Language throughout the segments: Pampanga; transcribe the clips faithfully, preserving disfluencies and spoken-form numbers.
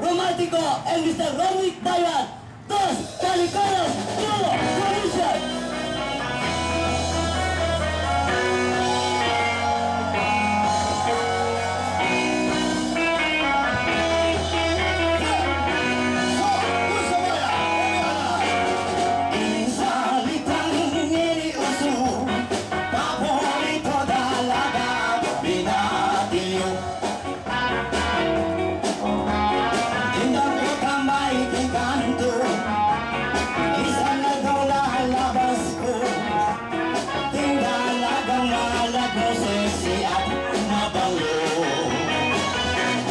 Romántico, el mister Romnick Bayan, dos Calicoros, Duo, Provincial. Ing salitang ini usu, paborito talaga, binati yu. Tinda ku tambay king kantu, isang nagdula labas ku. Tinda lagang malag mu, sexy at mabango.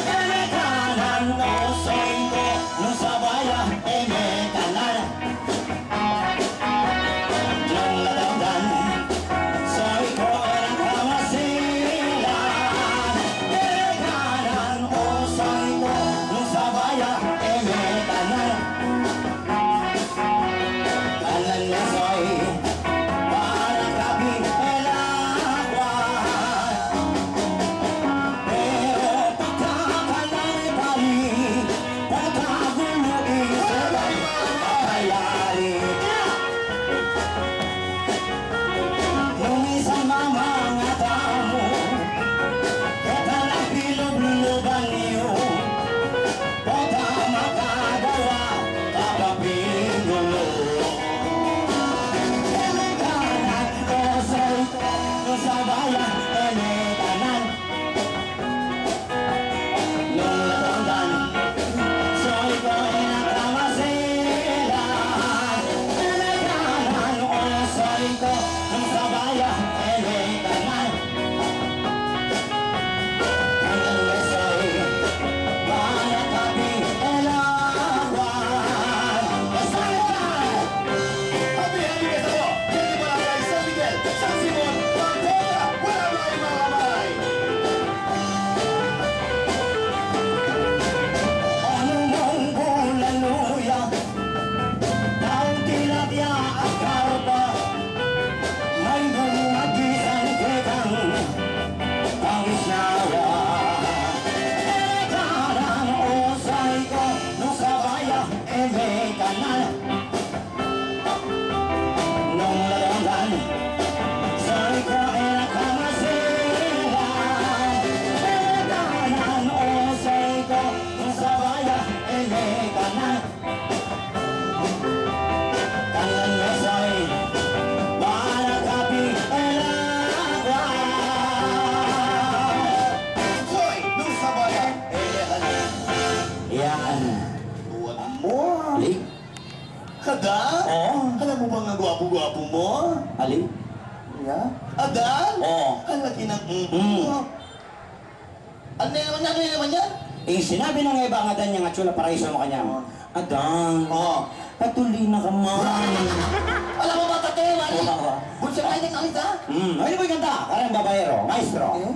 E me kanan, osoy ku, nung sabay ya, e me kanan. Nung nadandan, soy ku e nang kamasilan. E kanan, osoy ku, nung sabay ya, e me kanan. Kanan me soy, para kabing e lakwan. Pero pagkakalang pari, pagkagulu ing sabay, papayari. Nung minsan mamangatamu, keta na pilubluban yu, pota makadawa, kapapinulu. E me kanan, osoy ku, nung sabay ya, e me kanan. Nung nadandan, soy ku e nang kamasilan. E me kanan, osoy ku, nung sabay ya, e me kanan. Kanan me soy, para kabing e lakwan. Basta ikaw! Happy, happy festival! Diyan sa Barangay San Miguel, San Simon, Pampanga! Wala ba yung mga kamay? Anumong bulanuya, taong tilapia at karpa, may dumagisan kekang pangisnawa. E kanan, osoy ku, nung sabay ya, e me kanan. Nung nadandan, soy ku e nang kamasilan. E kanan, osoy ku, nung sabay ya, e me kanan. Kanan me soy, para kabing e lakwan. Soy, nung sabay ya, e me kanan. Yan. Buwan mo. Lik. Adal? Oo. Alam mo bang ang gwapo-gwapo mo? Alin? Yeah. Adal? Oo. Ang laki ng mm mo. Ano na naman yan? Ano na naman yan? Eh, sinabi na nga iba nga Adan yang atsu la paraiso makanyan. Oo. Adan. Oo. Patuli na ka man. Alam mo ba, tate, mali? Oo. Bunso, ay, ay, ay, ay. Hmm. Ay, ano ba yung kanta? Karang babaero. Maestro. Eh?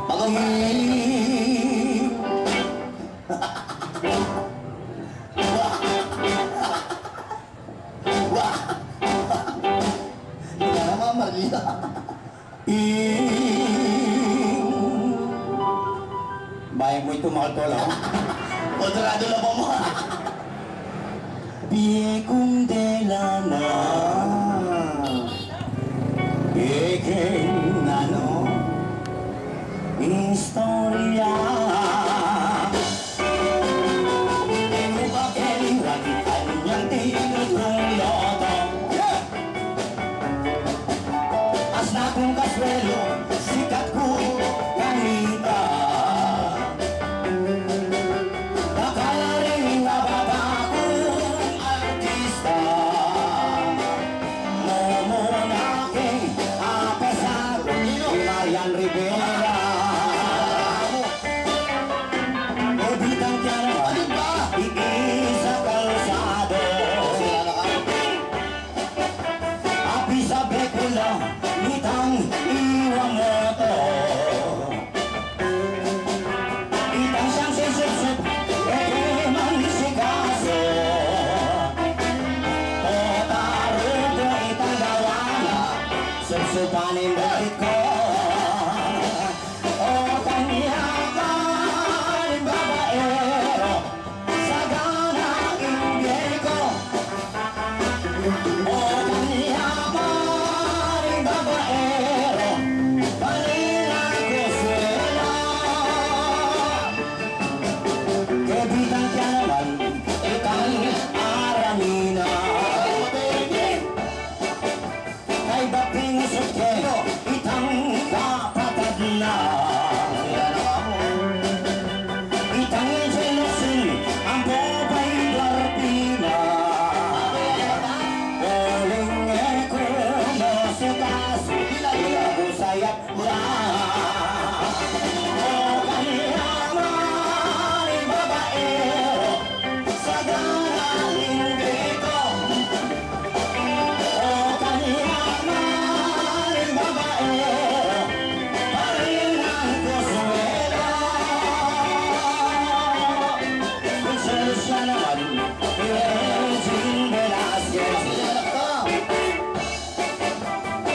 Pag-, Wah! Wah! Ika naman, Maria. Ing. Bayag mu itu, makaltol, ha? Kontrado na ba mu? Bie kung dela na. Bie kung nanu. Istorya. Ing bakeng waditan yang tinutong loto. Asna kung kaswelo, sikat ku kanita. Dakal la ring ababa kung artista. Mumuna king apesar, Marian Rivera. Obitan tiyan, iisa kalsado. Apisabe ku la, itang Iwamoto. Itang siyang sisipsip, e ke man sikaso. Potarugo itang gawa na, supsupan ing bukit ku. O kanya man ing babaero, sa dana ning biko. O kanya man ing babaero, parin ang kuswela. Prinsesa naman, Regine Velasquez.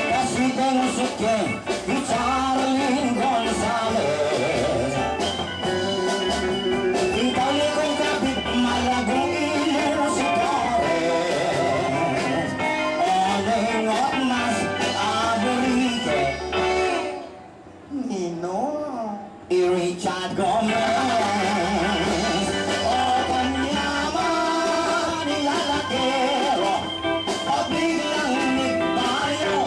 Kasi kung suke, Charlene Gonzalez. Ikaw ni kong kapit, malagung ilu si Torres. Olengot mas aburike. Nino? I Richard Gomez. O kanya man ing lalakero, o biglang nagbayo.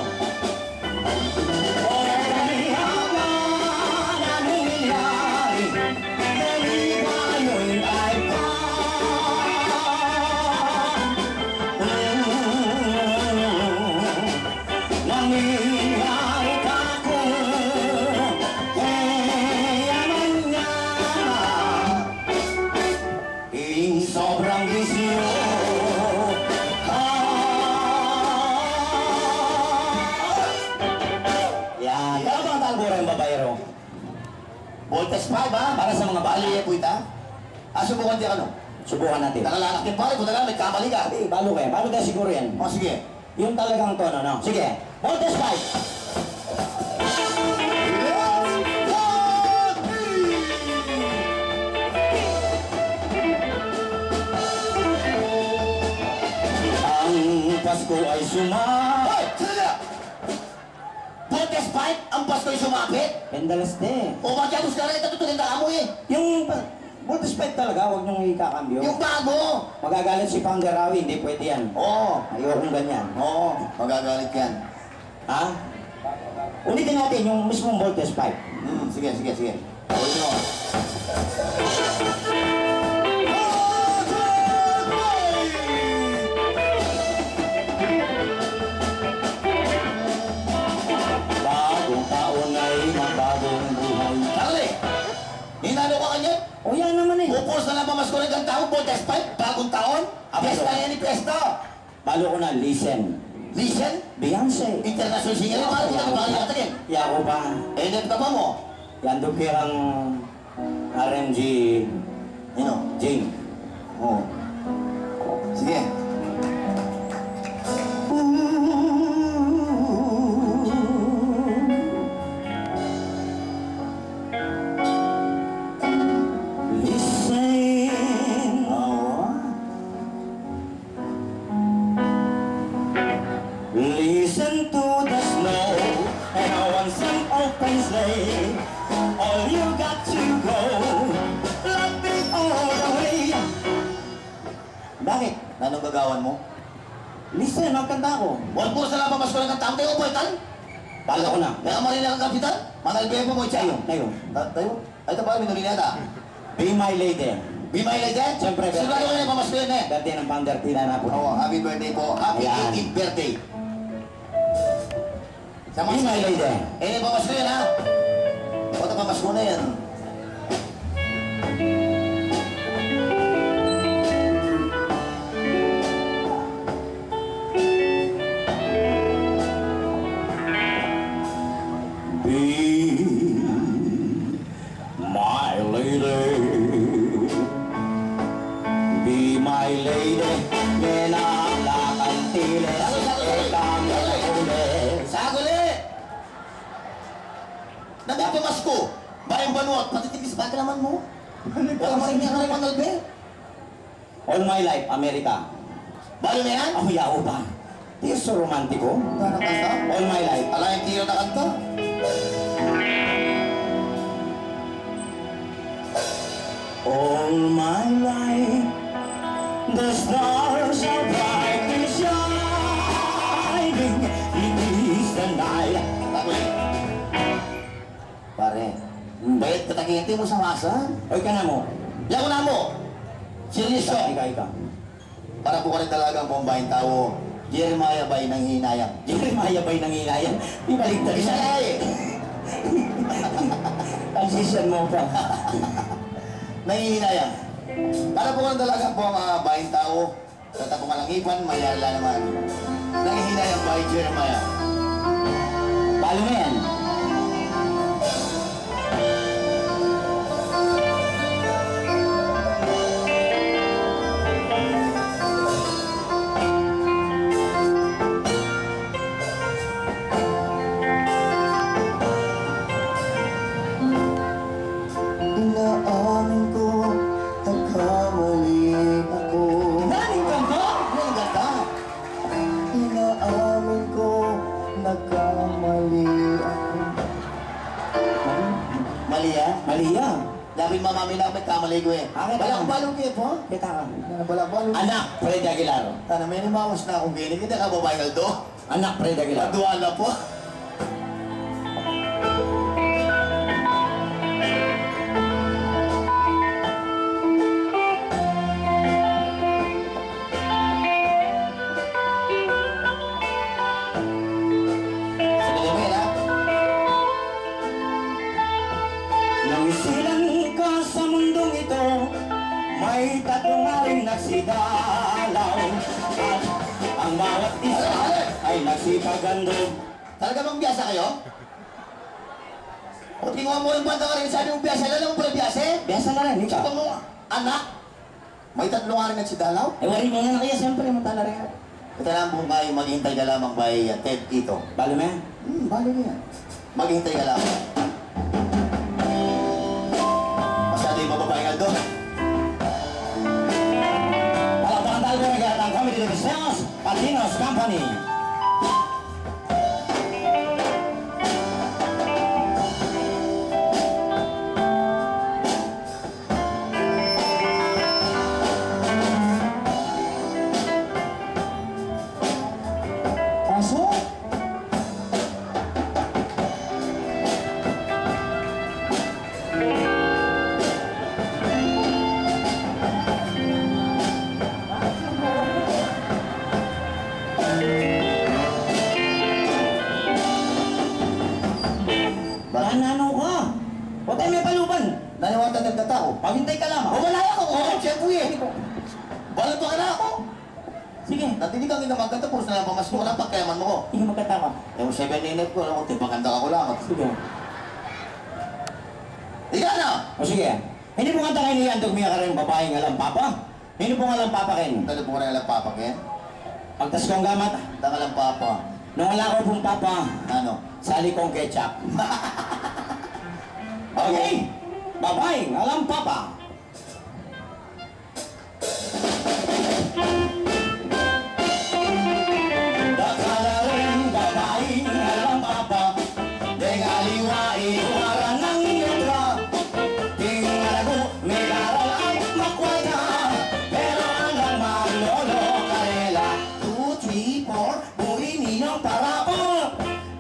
O kanya man, anong nangyari? Nalibayo ing iPad. Nangyari ka ku, eh, aman nga. Ing sobrang bisyo. Ah! Yan. Ano bang talbo rin, babaero? Voltes five, ha? Para sa mga bali, eh, puwita. Ah, subukan diya, ano? Subukan natin. Nakalalak yung pare, kung talaga may kamali ka. Eh, balu kayo. Balu tayo siguro yan. O, sige. Yung talagang tono, no? Sige. Voltes five. Ang Pasko ay suma- Hoy! Sandali! Voltes five, ang Pasko'y sumapit. Pendalas de. O, bakit? Gusto ka rin, tatutunin ka mo eh. Yung pa-, Voltes five talaga, wag niyong ikakambyo. Yung bago. Magagalit si Pangarawi, hindi pwede yan. Oo. Ayokong ganyan. Oo, magagalit yan. Ha? Ulitin natin yung mismong Voltes five. Hmm, sige, sige, sige. Ulit mo. Bagong taon ay magbagong buhay. Charlie! Ninalo ka kanya? O, yan naman eh. Pupulsa na pamasko ng kanta mo, Voltes five, bagong taon. Aba, piyesta yan, piyesta. Balu ko na, listen. Listen? Beyonce. International singer, pare, kita kebalik yata yan. Yaku pa. Eh, hindi ka pa mo? Yan, doon kaya ang R M G. Ino? Jing. O. Sige. Listen. Awa. Listen to the snow and on some open sleigh. All you got to go, laughing all the way. Bakit? Nanong gagawan mo? Listen, magkanta ako. Wal ko sa laba mas ko ng kanta mo, tayo, boy, tan? Bala ko na. May amari na kang kapitan? Manalbe mo mo, Chayo. Tayo. Ta-, tayo? Ay, ito pala, minuli na yata. Be My Lady. Be My Lady? Siyempre, sigurado birthday. Ka na, pamasko yun eh. Birthday ng Pang Gartina na po. Oo, happy birthday po. Happy Ayan. Eighteenth birthday. Be My Lady. Eh, pamasko yun, ha? Ito, pamasko na yan. Be My lady, be my lady, ngenang lakang tili, ekang uli. Saguli! Nagpapamasko, bayang banua, pati tigis, bakit naman mo? Baka maring niya ka rin manalbe. All My Life, America. Balu na yan? Oh, yawa pa. Di so romantiko. Ano kanta? All My Life. Ala, yung tira na kanta. All my life, the stars are brightly shining. It is the night. Ako eh. Pare, hmm. Bayat ka takiti mo sa masa? Oy, ka na mo. Yaku na mo. Seryoso. Ika, ika, ika. Para po ka rin talagang bombahin tao. Jeremiah bay nanghihinayang. Jeremiah bay nanghihinayang. Di baliktad. Bisaya eh. Siyan mo pa. Nangihinayang. Para po ng dalaga po ang, ah, bayang tao. Sa tapong alangipan, mayala naman. Nangihinayang by Jeremiah. Balu na yan. Inaamin ko, nagkamali ako. Nani kanta? Nani kanta? Inaamin ko, nagkamali ako. Mali ya? Mali ya. Dapat mamamin ako, nagkamali ko eh. Ah, kita. Balak balu kayu po? Kita ka. Balak balu. Anak, Fred Aguilar. Tana, may nimawas na akong gini. Kita ka, babae kaldo. Anak, Fred Aguilar. Padua na po. Sige, sige na. Nung silang ka sa mundong ito, may tatlong aring nagsidalaw. At ang bawat isa ay nagsipaghandog. Talaga bang biyasa kayo? O, tinguha mo yung banda ka rin, sabi mo biyasa, alam mo pala biyasa? Biyasa na rin, ikaw. Sabi mo, anak, may tatlong aring nagsidalaw? Eh, wari mo na kaya, siyempre, mata na rin. Ito na ang buong kayo, maghihintay ka lamang by, uh, Ted Ito. Balo mo yan? Hmm, balo mo yan. Maghihintay ka lamang. Masyado yung mababae nga doon. Palakpakan tayo po ng Gatang Comedy Division, Patinos Company. Aso? Ba- Nanu ka? Patay me paluban. Naniwata ng kata ko. Maghintay ka lamang. O, wala ako. O, siyempre eh. Balu pa ka na ako. Sige. Natinig ang ina magkanta, puro na lang pamasko ka na, pagkayaman mo ko. Sige, magkanta ka. E, yung seven minute ko, alam mo, tipakanta ka ko lang. Sige. Ika na! O, sige. Hindi po kanta kayo ni Andog Mia Karen, babaeng alam papa? Hindi po alam papa, Ken. Ano po alam papa, Ken? Pagtas kong gamat. Tang alam papa. Nung wala ko pong papa, ano? Sali kong ketchup. Okay. Babaeng alam papa. Dakal a ring babaeng alam papa, deng aliwa i kumaran ng letra. Tingalagu, megaral at makwalta, pero ang laman lolo karela. Two, three, four, buri ninong parapo.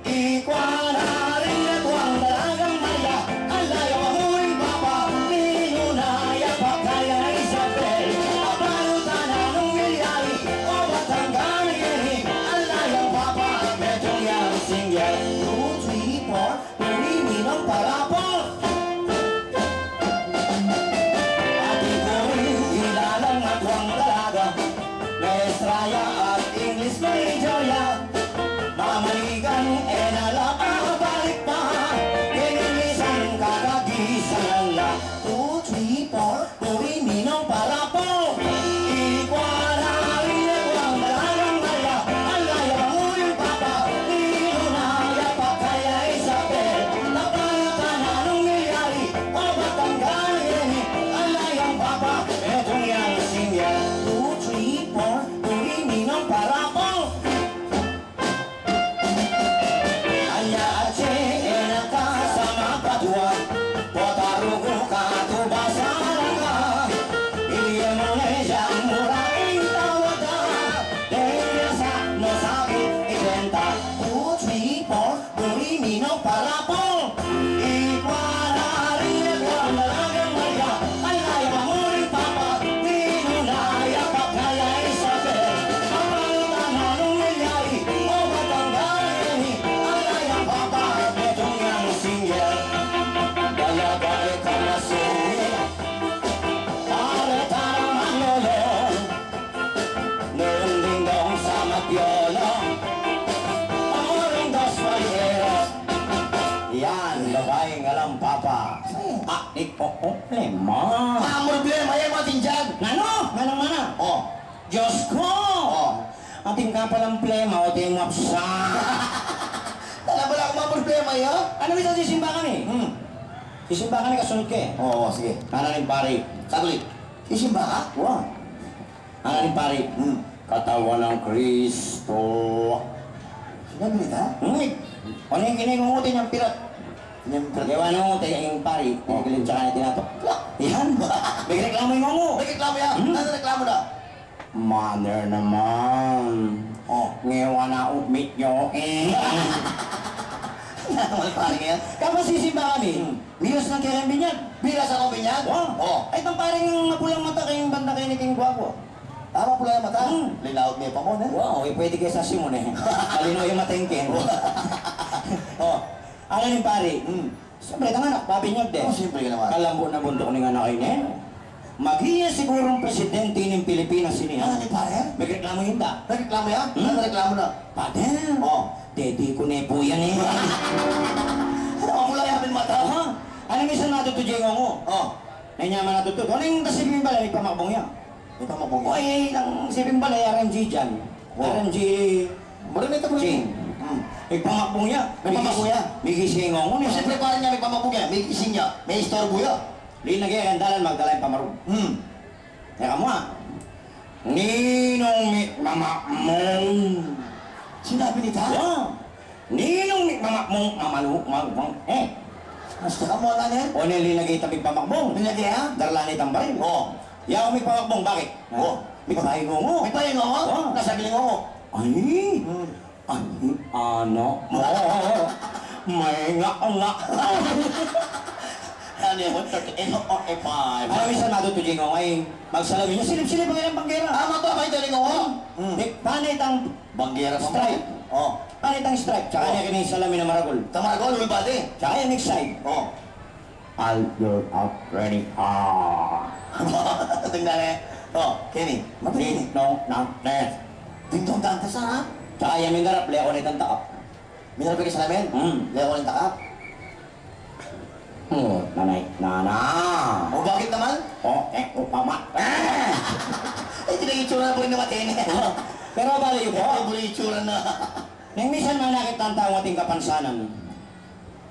Ikwa na rin na tuwang dalagang Maria, ang layo ka muring papa, minuna ya pa kaya Isabel, abalutan na nung milyari, o Batangan yeni, ang layang papa, medyo yang single, two, three, four, buri ninong parapo. Ati ko rin ilalang at wang dalaga, maestra ya at English major ya. Mamalikan e na la babalik pa, keni misan kakagisan la. Two, three, four, buri ninong parapo. Ikwa na rin e kuwang dalagang Maria, ang layang muring papa, minuna ya pa kaya Isabel, abalutan na nung milyari, o Batangan yeni, ang layang papa, medyo yang single. Two, three, four, buri ninong parapo. Anya atse e na kasama patua, potarugu ka tuba sa langa. Ilie mo ne ya mura ing tawada, deng biasa no sakit ibenta. Two, three, four, buri ninong parapo. Ikwa na rin e kuwang dalagang Maria, ang layang muring papa, minuna ya pa kaya Isabel, abalutan na nung milyari, o Batangan yeni, ang layang papa, medyo yang single. Dalaga Babaing alang papa. Sige. Ah, di ko problema. Ah, problema yan, atin dyan. Nanu? Nanung mana? Oh. Diyos ko! Oh. Atin ka palang plema, o, di mo apsa. Tala, wala akong mga problema, ya. Ano, minsan sisimba kami? Hmm. Sisimba kami, kasunod ka, e. Oo, sige. Ngana ning pari. Saglit. Sisimba ka? Wa. Ngana ning pari. Hmm. Katawan ng Kristo. Sinabi nita? Hmm. Ano yung kiningunguti niyang pirat? Yung pirat. Gawa nung, te, yung pari, oh, tinigilan tsaka na tinatok. Yan. May reklamo yung ngungu. May reklamo yan. Hmm. Ano reklamo na? Mother naman. Oh. Ngewa na upmit nyo, e. Ano naman, pare, yan? Kapag sisimba kami, hmm, bilas ng kaya binyag. Bilas ako binyag? Oh. Oh. Ay, pang pareng mapulang mata kayong banda kayo ni King Guapo. Tama pula yung mata. Hmm. Linaw mi pa mo, ne? Wow, e, pwede kayo sa Simon, e. Malinaw yung mata yung King. Oh. Ang aning pari, hmm. Siyempre, tanganak, pabinyag de. Oh, siyempre ka naman. Kalambu na bundok ning anak ini. Maging sigurong presidente ning Pilipinas ini, ha? Ano ni pare? May reklamo yun, da. May reklamo yan? Hmm? Ano reklamo na? Pader. Oh. Dedi ko ne po yan, e. Ano, ang mula yan, mata? Ha? Ano, minsan natutuji ko mo? Oh. Nanyaman natututo. Ano yung tasipin pala ni pamakbong yan? May pamakbong yan? O, e, ang sipin pala, R M G dyan. Oh. R M G Marami ka, bro. Ching. Hmm. May pamakbong ya. May pamakbong ya. May gising ako, e. Siyempre, pare niya, may pamakbong ya. May gising ya. May istorbo ya. Linagay ang dalan, magdala yung pamarong. Hmm. Teka mo, ah. Ninong mi mamakmong. Sinabi nita? Wa. Ninong mi mamakmong, mamalu, mang, mang, e. Basta ka mo, ano, e? O, nili lagi tabi pamakbong. Linagay, ha? Darla ni tambaril. O. Yaw mi pamakbong, bakit? O. Mi pahingo mo. Mi pahingo mo? O. Nasabi ni mo. Ay. Hmm. Ay, ano mo? May nga, nga. Ano yun? Thirty-eight o forty-five? Ano, minsan matutuji ko, ay, magsalamin yung silip-silip ang ilang banggera. Ah, matuwa ba yung tuling ko? Hmm. Di, panit ang banggera pa mo? Stripe. O. Panit ang stripe, tsaka niya kini salamin na maragul. Sa maragul, may bati. Tsaka yung next side. O. Aldo Apreni. Ah. Tingnan, e. O, Kenny. Matindi. Dingdong Dantes. Dingdong Dantes, ha? Tsaka yan, minarap, leko na itang takap. Minarap ka sa salamin? Hmm. Leko na itang takap. O, nanay, nana. O, bakit naman? O, e, upama. Ah! E, di na itsura na po rin naman, e. Pero bali yun po. E, bali itsura na. Nang misan manakit ang tao ating kapansanan.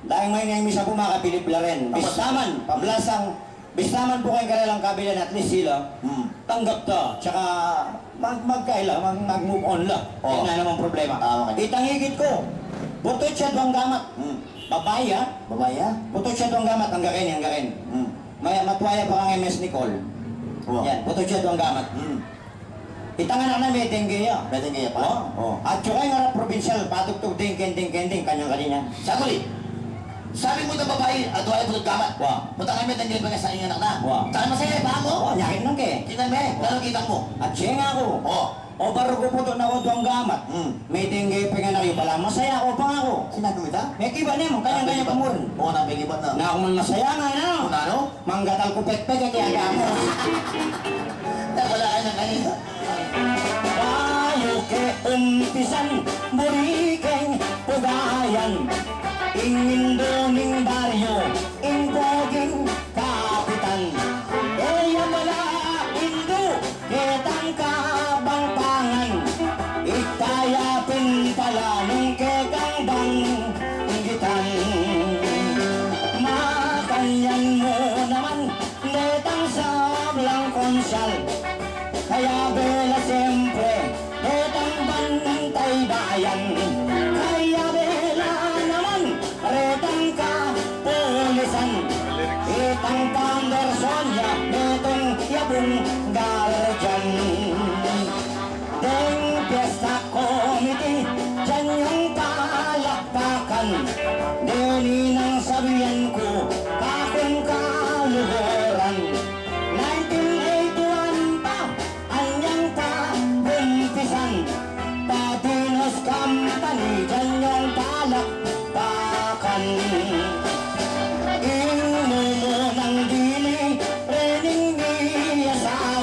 Dahil may nang misan po makapilip la rin. Bistaman, pablasang, bistaman po kayong karelang kabilan at least sila, hmm, tanggap ta. Tsaka mag-, magkaila, mag-, mag-move on la. O. Yan na naman problema. Tama ka. Itang ikit ko, buto siya duwang gamat. Hmm. Babae, ha? Babae, ha? Buto siya duwang gamat, ang gakin, ang gakin. Hmm. May matwaya pa kang M S Nicole. O. Yan, buto siya duwang gamat. Hmm. Itang anak na may dengue ya. May dengue ya pa? O. O. At saka yung harap probinsyal, patugtog ding, kending, kending, kanyang-kanya. Saguli. Sabi mo na babae, at wala putog gamat. Wa. Punta kami, dengue pa nga sa inyo anak na. Wa. Saka masaya, pa mo? O, yakin lang ke. Kinan me, lalo kitang mo. At siya nga ako. O. O, baru ko puto na ko duwang gamat. Hmm. May dengue pa nga na kayo pala. Masaya ako, pang ako. Sinabi mo ita? May kiba niya mo, kanyang-kanya pa mo rin. O, na, may kiba na. Na ako man masaya nga, na. O, na, no? Manggatal ku pekpek, e, kaya ka mo. Wala ka na kanina. Bayu ke umpisan, buri keng pugayan, ing Indu ning baryu, ing poging kapitan. E ya pala Indu, ketang kabangpangan, ita ya pin pala nung kekang banggitan. Makanyan mu naman detang sablang konsyal, kaya bela siyempre detang bantay bayan, kaya bela naman retang kapulisan, itang Panderson ya, detang yabung guardian. Deng piyesta komiti, dyan yung palakpakan. Deni nang sabian ku, kakung kaluguran. Nineteen eighty-one pa, anyang pag-umpisan. Patinos Company, dyan yung palakpakan. Ing mumunang dili, rening niya sa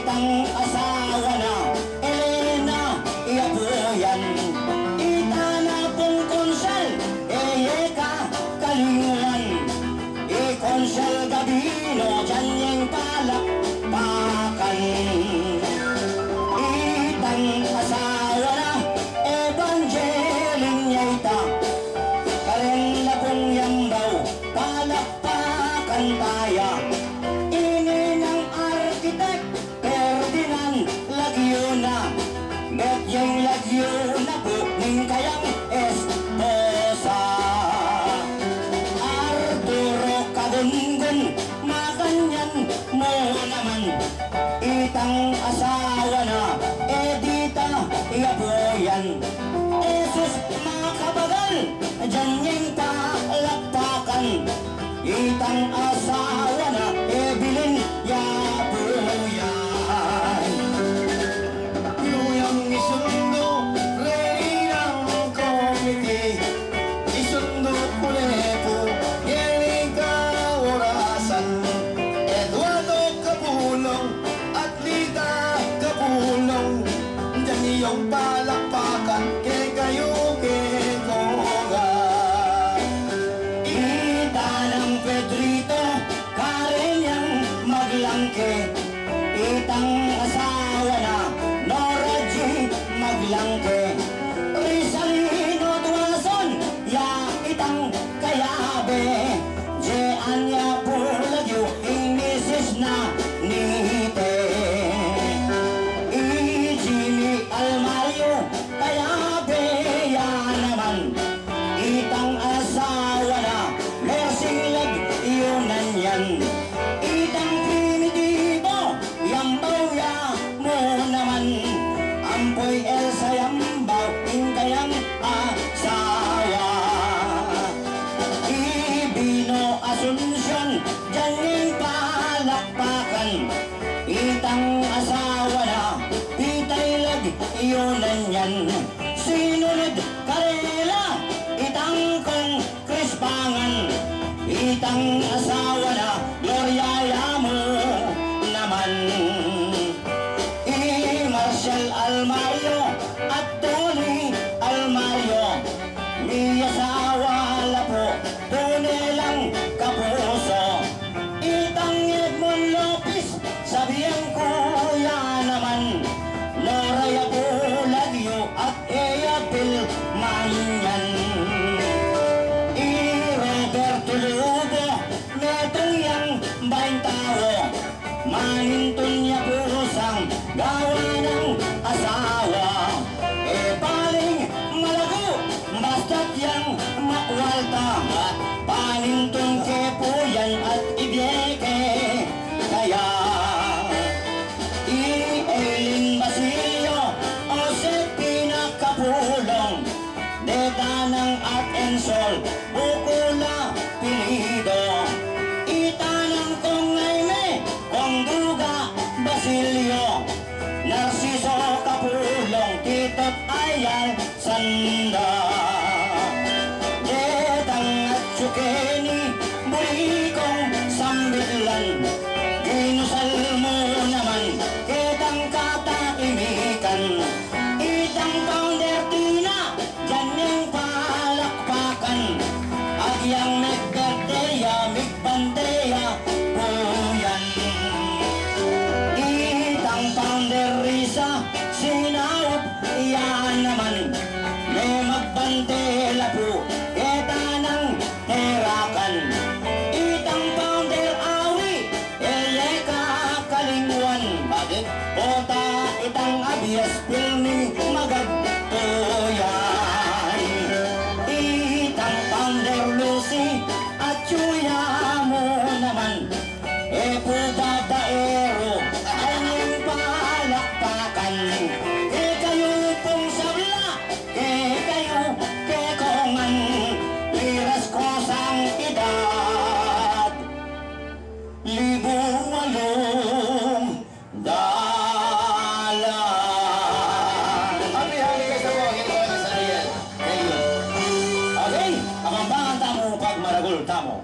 Itang asawa na, Elena, i apu yan. Ita na pung Konsel, e ye ka kalinguan. I Konsel Gabino, dian yeng palakpakan. Itang asawa na, Evangeline ya ita. Karen la pung Yambao, palakpakan taya. Ini nang arkitek, Ferdinand Lagiuna, Betyeng Lagiuna pu ning kayang esposa. Arturo Cagungun, makanyan mu naman. Itang asawa na, Edita, i apu yan. Jesus Macapagal, dian yeng palakpakan. Itang asawa na, Evelyn, ya pu yan. Yu yang isundu, reni nang komite, isundu ku ne pu, ngeni ka orasan, Eduardo Capulong, Atleta Capulong, dian yung palakpakan kekayu, kekongan. Ita nang Pedrito, Karen yang Maglangke, itang asawa na, Nora G Maglangke, Rizalino Duason, ya itang kayabe, Jean ya pu lagyu, ing misis na nite. I Jimmy Almario, kayabe ya naman. Itang asawa na, Mersing Lagiuna yan. Itang Primitivo, Yambao ya mu naman. Ampoy Elsa Yambao, ing kayang asawa. I Bino Asuncion, dian yeng palakpakan. Itang asawa na, Pitay Lagiuna yan. Sinunod karela, itang Kong Chris Pangan, itang asawa na, Gloria ya mu naman. I Marshall Almario at Tony Almario, miyasawa la pu, tune lang kapuso. Itang Edmond Lopez, sabian ku ya naman, Nora ya pu lagyu at e ya pilman yan. I Roberto Lugo, metung yang baintao, manintun ya pu sang gawa nang asawa. E paling malagu, basta't yang makwalta, panintun ke pu yan at ibie ke kaya. I Eileen Basilio, Josepina Capulong, Deta nang Art and Soul, buku la pilido. Ita nang Kong Jaime, Kong Duga Basilio, Narciso Capulong, Tito't Ayal Sanda. Detang Atsu Kenny, buri kong sambitlan, ginusal mu naman ketang kataimikan. Itang founder Tina, dian yeng palakpakan. Agyang megberte ya, megbante ya pu yan. Itang founder Risa, sinaup ya naman. Memagbante la pu keta nang herakan. Itang founder Awi, e ye ka kalinguan. Bakit? Pota itang abias pilming magagto yan. Itang founder Lucy, atyu ya mu naman. E pu babaeru, anyang palakpakan. Kekayu pung sabla, kekayu kekongan, miras ko sang edad libu walung dalan. Happy, happy festival, happy festival. Thank you. Okay, abang-abangan tamu pag maragul tamu.